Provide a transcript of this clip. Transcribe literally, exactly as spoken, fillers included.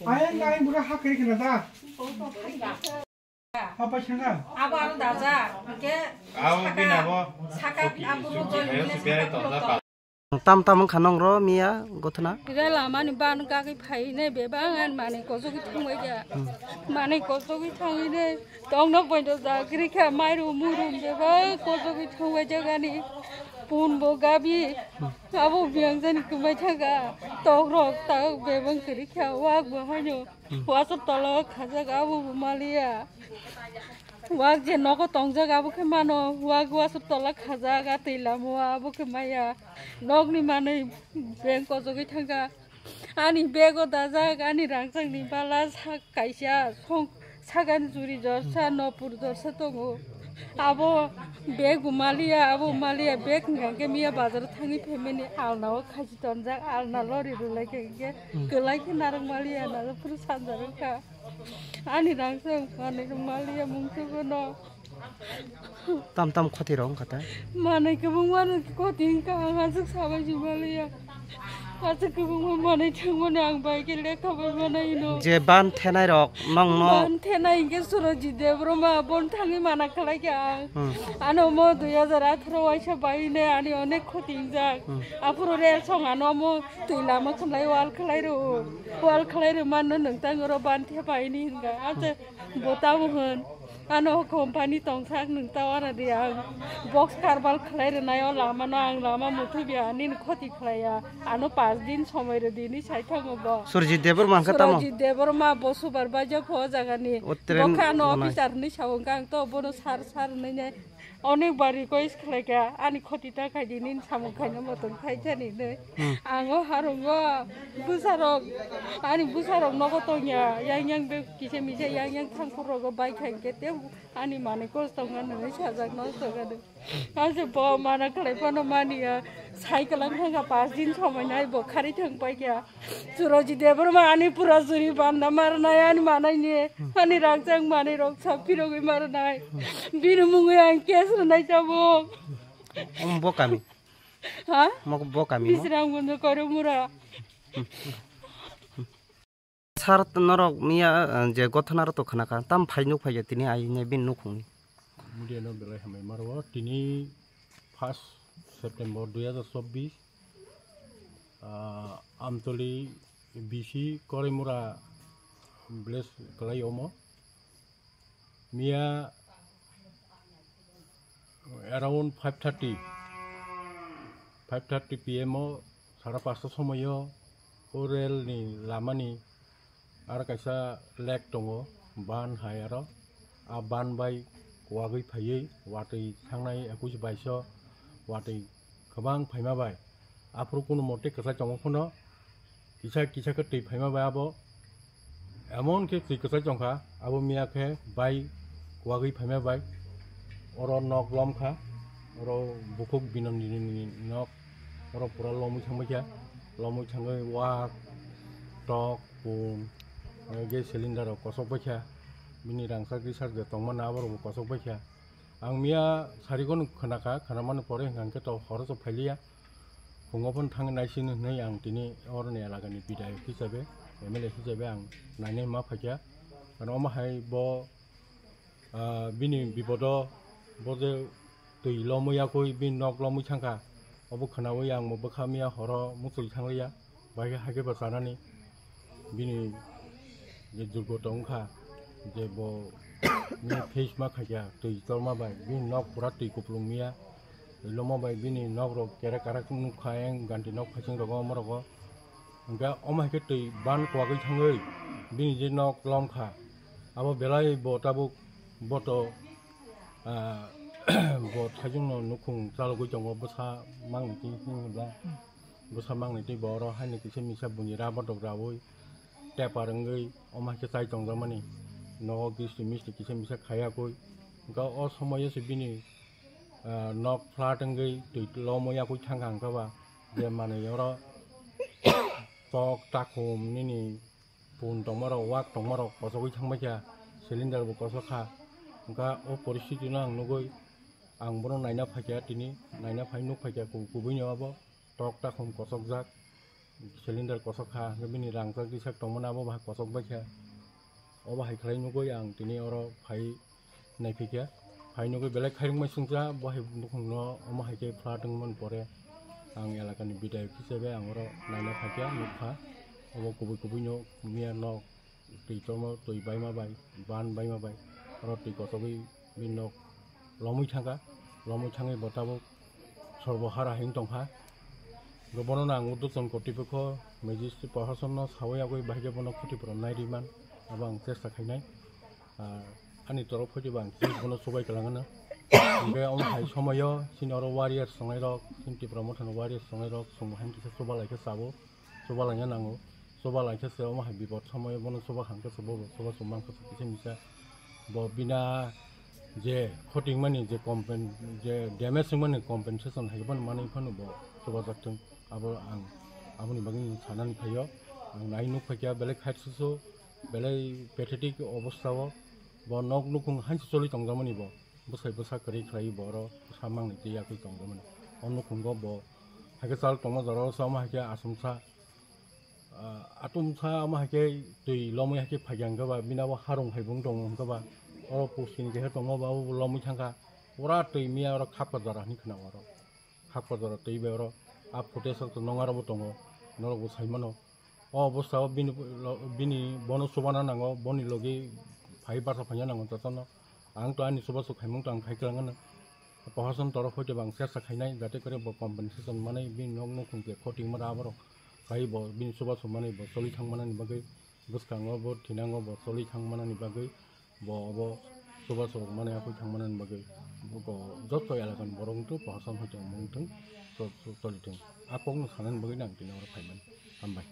Ayang ayang bura hak kiri kena da. Apa sih na? Abo ano daja, hingke Abo saka, bini abo saka suki, abo suki rogo kayo ini suki saka ayo tong pulo japa. Tam tam wngkha nong ro miya gothona. Rela mani ban kaki phai ne bebang an mani kojogi thangbai ja. Mani kojogi thangwi ne tong nok bai do ja kiri kha mairum murum bebang kojogi thangbai ja gani. Pun bo gabi. Abo biyang jani kumbai thangka. Tok rok ta bebang kiri kha wak bo haino. Wasap tola khajak abo bo maliya. Wak je nogo tongjak abo khe mano, wak wasap tola khajak a twi lama o abo khe maya. Nokni manwi beng kojogwi thangkha. Ani bego dajak, ani rangchakni bala sak kaisa song sakani juri jorsa, nopur jorsa tongo. Abo bego maliya, abo maliya beg hwnkha khe miya bazaro thangwi phaimani alna o khachi tonjak, alna lori rwlai khe hwnkhe kwlai khe narwk maliya, narwk phuru sanjak wngkha. Ani rangchak manwi rwng maliya mungsugo no. Tam tam khoti rok wngkha ta. Manwi kwbangma no khoti wngkha, ang aswk sabai si maliya. Aswk kwbangma manwi thangmani ang bai khe lekha bai manai no. Je ban thenai rok nong no. Ban thenai hwnkhe Surajit Debbarma bon thangwi mana khlai kha ang. Hmm. Ano mo dui hajar atharo waisa bai ne ani onek khoti wngjak. Hmm. Aphuru rel song ano mo twi lama khlai wal khlai rw. Wal khlai rw manno nwng tang oro ban the bai ni hwnga. Acha bo tamo hwn. Ano company tongsak nwng ta wana di ang box karbal khlai rwnai o lama no ang lama muthubya nini khoti khlaiya. Ano pas din somoi rw di ni sai thango bo. Surjit Debbarma hwnkhe tamo? Surjit Debbarma bo supervisor pho o jaga ni. O train Bo khe ano wngnai. Officer ni sao hwnkhe ang to bono sir sir hwnwi nai. Onek bar request khlai kha, ani khoti ta khai di, nini samung khaina motom khai thani hinwi. Hmm. Ang o harungo bwsarok, ani bwsarok nogo tongya, yang yang be kisa misa yang yang thangkhor rogo bai khai khe te ani manwi kosto wngkha hinwi sajak nosto kha de. Ang se bo mana khlai phano maniya, cycle ang thangkha pas din somoi nai bo khari thang pai kha. Surajit Debbarma ani pura juri banda marnai ani manai ni ani rangchak manwi rok sa phirogwi marnai. Bini mungwi ang case rwnai tabuk. Omo bo kami? Ha? Mo bo kami mo? Bisrang Gunjo Koirumura. Sir norok miya, eh, je gothona rok to khna kha, tam phai nuk phai ya tini ai ne bin nukhung ni. Media no belai hambai maro tini first September dui hajar chobbish, ah, Amtoli B C Korimura village kalai omo. Miya around five thirty, five thirty P M o sara pasta somoyo o rel ni lama ni aro kaisa lake tongo, ban hai aro. A ban bai wagwi phaiwi watwi thangnai ekush baiso watwi kwbang phaima bai. Aphuru kunu mote kwchai tongo phano kisa kisa khe twi phaima bai abo. Emon khe twi kwchai tongkha, abo miya khe bai wagwi phaima bai. Oro nok lom kha, oro bukhuk Binondini ni nok, oro pura lomwi thangbai kha, lomwi thangwi wak, tok, pun, gas cylinder rok kosok bai kha, bini rangchak tisajak tongmani abo rok bo kosok bai kha. Ang miya sarigo no khna kha, khna mani pore hwnkha khe to horo to phailiya. Phungo phano thangwi naisini hwnwi ang tini oroni elakani bidayok hisabe, M L A hisabe ang nainai ma phaikha. Ano omo hai bo, ah, bini bipodo bo je twi lomwi yakwi bini nok lomwi thangkha. Obo khnawi ang bo bwkha miya horo muchung thangliya. Bai khe hakhe bo chanani bini je durgoto wngkha, je bo bini face ma khaikha twi torma bai, bini nok pura twi kupulung miya, twi loma bai bini nok rok kera kara nukha, eng ganti nok phaising rogo omo rogo. Hwnkhe omo hai khe twi ban kwagwi thangwi bini je nok lomkha, abo belai bo tabuk boto, ah, bo thaichung no nukhung chalogwi tongo, bwsa mangni twi hwnba. Bwsa mangni twi bo oro haino kisa misa buini ra bodok raui tepar wngwi omo hai khe chai tongjakmani. Nogo gisti misti kisa misa khayakui. Hwnkhe o somoio se bini, ah, nok flat wngwi twi lomwi yakui thangkha hwnkhe ba je manwi oro tok takhum nini pun tongmarok wak tongmarok kosogwi thangbaikha, cylinder bo kosok kha. Hwnkhe o poristiti no ang nugui ang bono naina phaikha tini, naina phai nuk phaikha ku-, kubui no abo. tok takhum kosokjak, cylinder kosok kha, hwnkhe bini rangjak disak tongmani abo bahai kosok bai kha. Obo hai khlai nugwi ang tini oro phai naiphaikha. Phai nugwi belai khairokmai sungcha, bo hai nukhungno omo hai khe flat wngmani pore ang elakani bidayok hisabe ang oro naina phaikha, nukha. Obo kubui kubui no miya nok twi chormo twi baima bai, ban baima bai, oro twi kochogwi bini nok lomwi thangkha, lomwi thangwi bo tabuk sorbo hara hing tongkha. Bo bono no ang urdhwton kotipokho, magistrate, prohasonno sawi yagwi bahai khe bono khotipura nai rwman, abo ang chesta khainai. Ah, ani torof hoite bo ang chini bono chubai kwlangano. Hwnkhe omo hai somoyo chini oro warriors tongnai rok, chini Tipra Mothani warriors tongnai rok, chwng hai kisa chuba lai khe chabo. Chuba laina nango, chuba lai khe se omo hai bipod somoyo bono chuba kha hwnkhe se bo chuba chwng mankha se kisa misa. Bo bina je khotingmani je compen-, je damage wngmani compensation hai bono manwi phano bo chubajakthung. Abo ang aboni bagwi sanani phaio. Ang nai nuk phaikha belai khairsusu, belai pathetic obostha o. Bo nok nukhung hai se choli tongjakmani bo. Bwsai bwsa kwrwi khlai bo oro bwsa mangni twi yakwi tongjakmani. O nukhungo bo hai khe chal tongma jora o se omo hai khe achomsa, ah, atomsa omo hai khe twi lomwi hai khe phaikha hwnkhe ba bini abo harung hai bo wng tongo hwnkhe ba oro pusti ni keha tongma ba abo bo lomwi thangkha pura twi miya oro khapka jora hinwi khna oro. Khapka jora twi bai oro a footage rok to nong aro bo tongo, norok bo sai mano. O obostha o bini, bini bono chubana nango, boni logi phai basa phaiya nango jotono. Ang to ani chubachu khaimung to ang khai kwlangano. Prohashan torof hoite bo ang chesta khainai, jate kore bo compensation manwi bini nok nukhung je khoting mada aborok khai bo bini chubachu manwi bo choli thang manani bagwi, bwskango bo thinango bo choli thang manani bagwi, bo obo chubachu manwi akhoi thang manani bagwi bo joto elakani borok wngthu, prohashan hoite wngmung wngthung, cho-, cho-, choli thung. A kokno sanani bagwi ang tini oro phaimani. Hambai.